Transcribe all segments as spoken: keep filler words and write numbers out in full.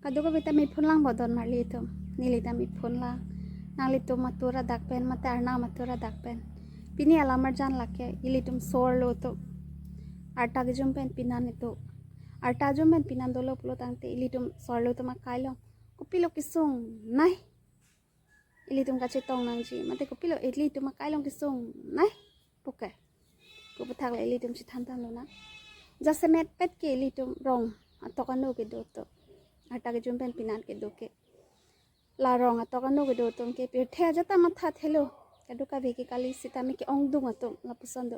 Kadokave ta mephun lang bodon marli atum. Neli ta mephun lang. Nanglitum atur adak pen, mate Arnam atur adak pen. Pini alam arjan lake, ilitum so-arlo atum. Arta kejum pen pinan atum. Arta kejum pen pinan dolo pulo tangte, ilitum so-arlo atum akai along kopilo kesung nai. Ilitum kachetong nangji, mate kopilo ilitum akai along kesung nai puke. Pu aputhak le ilitum chethan tanglo na. Jasemet pet ke ilitum rong atok ano kedo atum. Arta kejum pen pinan kedo ke. La rong atok ano kedo atum ke pirthe ajat ta mathathelo. Kadokave ke kali sitame ke-ongdung atum lapuson do.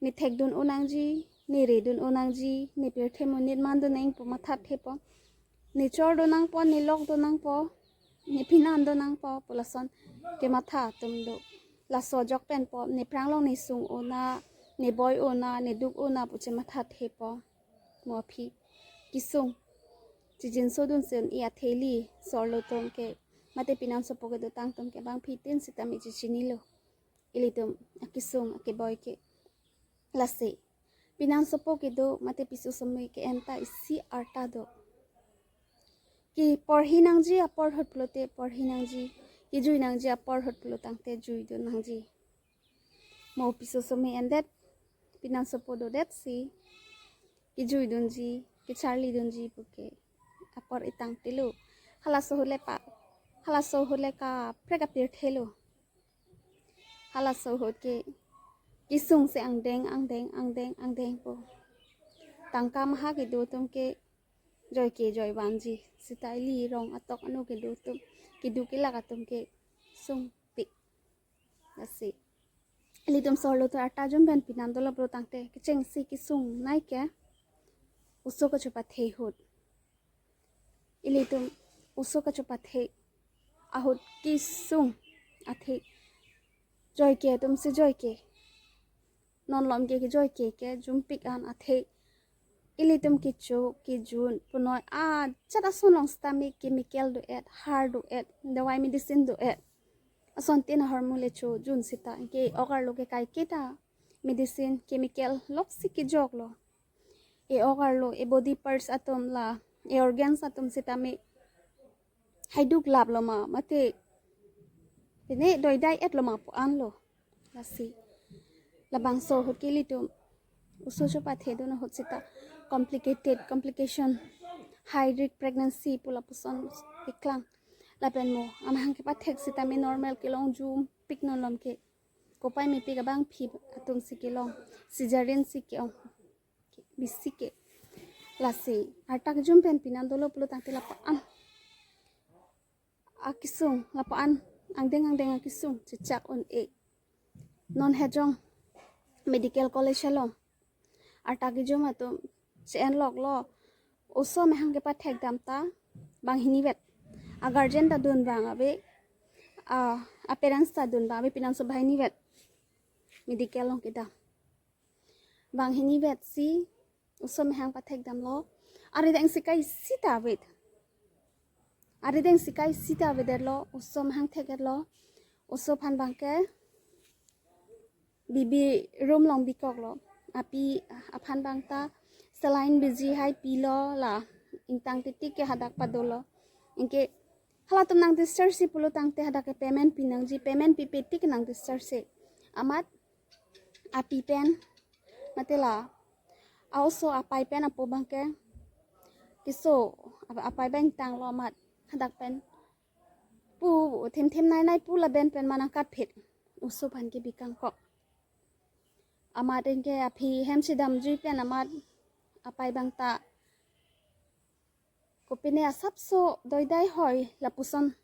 Ne thekdun-o nangji, ne redun-o nangji, ne pirthe monit mandun nang pu mathathepo. Ne chordun nangpo, ne lokdun nangpo, ne pinandun nangpo pu lason kematha atum do. Laso ajok penpo, ne aphrang along ne sung-o na, ne boi-o na, ne duk-o na pu chemathathepo. Mo aphi kesung chejinso dunsi un-e atheli so-arlo atum ke, mate pinan sopo kedotang atum ke bangphi tin sitame chechinilo. Ilitum akesung akeboi ke. Lasi pinan sopo kedo mate piso somoi ke-en ta isi arta do. Keporhi nangji apor ahut pulote porhi nangji, kejui nangji apor ahut pulo tangte juidun nangji. Mo piso somoi endet, pinan sopo dodetsi kejuidunji, kecharlidunji puke apor etangtelo. Halaso ahut le pa, halaso ahut le kaprek apirthelo. Halaso ahut ke kesungsi angdeng angdeng angdeng angdeng po. Tangka maha kedo atum ke joike joivanji. Sita ili rong atok ano kedo atum, kedo kelak atum ke sungpik. Lasi ilitum so-arlo atum arta kejum pen pinan dolo pulo tangte kechengsi kesung nai ke oso kachepathe ahut. Ilitum oso kachepathe ahut kesung athe joike atumsi joike. Non malom ke kejoike ke jumpik an athe. Ilitum kecho kejun punoi ajat ason along sitame chemical do-et, har do-et, dawai medicine do-et. Asontin ahormu le chojun sita ke ok arlo ke kaiketa medicine chemical loksi kejoklo. E ok arlo, e body parts atum la, e organs atum sitame haiduk laplo ma, mate pine doidai-etlo ma pu anlo. Lasi labangso ahut ke ilitum oso chepathedun ahut sita complicated, complication, high risk pregnancy pu lapuson keklang. Lapen mo amahang kepathek sitame normal kelong jumpik, non malom ke kopai mepik abangphi atumsi kelong, cesarean si ke-ong, bisi ke. Lasi arta kejum pen pinan dolo pulo tangte lapu-an akesung, lapu-an angdeng angdeng akesung chechak un-e. Non hejong medical college along arta kejum atum che-en loklo. Oso amahang kepathek dam ta banghini vet. A guardian ta dunbang ave, a, a parents ta dunbang ave, pinan so banghini vet medical along kedam. Banghini vetsi oso amahang pathek damlo. Arideng si kaisi ta avet. Arideng si kaisi ta avedetlo, oso amahang thekdetlo. Oso aphan abangke B B room along bikoklo. Api aphan abang ta saline biji hai pilo, la ingtang titik ke hadak padolo. Anke halatum nang discharge si pulo tangte hadak ke payment pi nangji, payment pipe tik nang discharge si. Amat api pen, mate la a-oso apai pen apo abangke keso, ap-, apai abang tanglo amat hadak pen pu themthem nainai pu laben pen ma nangkatphet oso aphan kebi kangkok. Amat anke aphi hem chedamjui pen amat apai abang ta kopine asapso doidai hoi lapuson.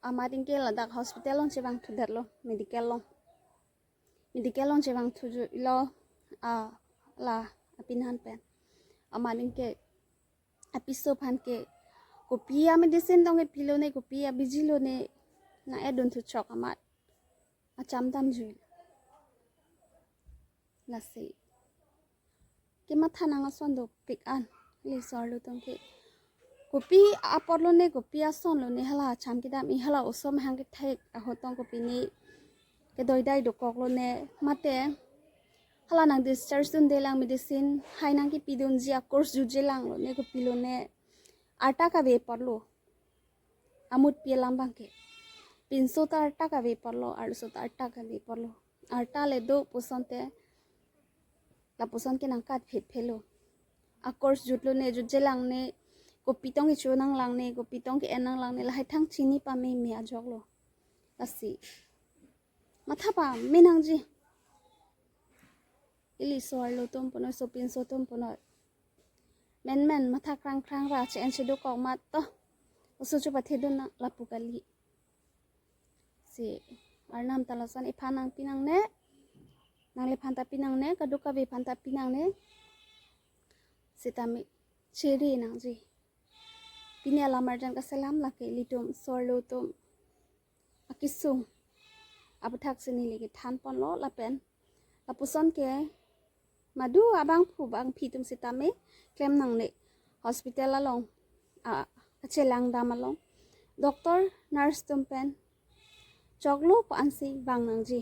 Amat anke ladak hospital along chevangthudetlo, medical along. Medical along chevangthujuilo, a, la apinan pen. Amat anke apiso aphan ke kopi a-medicine tong kepilo ne, kopi abiji lo ne, nang-edun thuchok amat acham damjui. Lasi kematha nang ason dopik an, ili so-arlo atum ke. Kopi apor lo ne, kopi ason lo ne, hala acham kedam, i hala oso amahang kethek ahut tong kopine kedoidai dokok lo ne, mate hala nang discharge dunde lang, medicine hai nang kepidunji a-course juje lang lo ne, kopilo ne. arta kave apotlo. Amutpi alam abangke. Pinso ta arta kave apotlo, arloso ta arta kave apotlo. Arta le do pusonte, lapuson ke nangkat phit phelo. A course jutlo ne, jutje lang ne, kopi tong kecho nanglang ne, kopi tong ke-en nanglang ne, lahai thang chini pameme ajoklo. Lasi matha pame nangji. Ili so-arlo atum punoi, sopinso atum punoi. Menmen matha krang krang ra che-en chedokok mat to. Oso chopathe dun nang lapu kali. Si Arnam ta lason iphan nangpi nangne, nangliphan ta pi nangne, kadokave aphan ta pi nangne. Sitame chere nangji. Pini alamarjan kaselam lake ilitum so-arlo atum akesung aputhak si neli kethan ponlo lapen lapuson ke madu abangphu bangphi atum sitame klem nangne, hospital along, a, kachelang dam along, doctor, nurse atum pen choklo pu ansi vang nangji.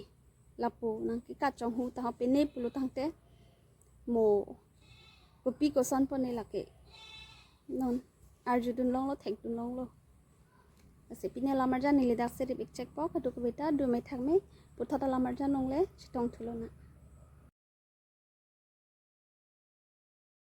Lapu nangkekat chonghu ta ho pine pulo tangte mo kopi koson pone lake non arjudun longlo, thekdun longlo. Lasi pini alamarjan neli dak seri pik chek po, kadokave ta dome thakme, puthot alamarjan longle chetong thulo na.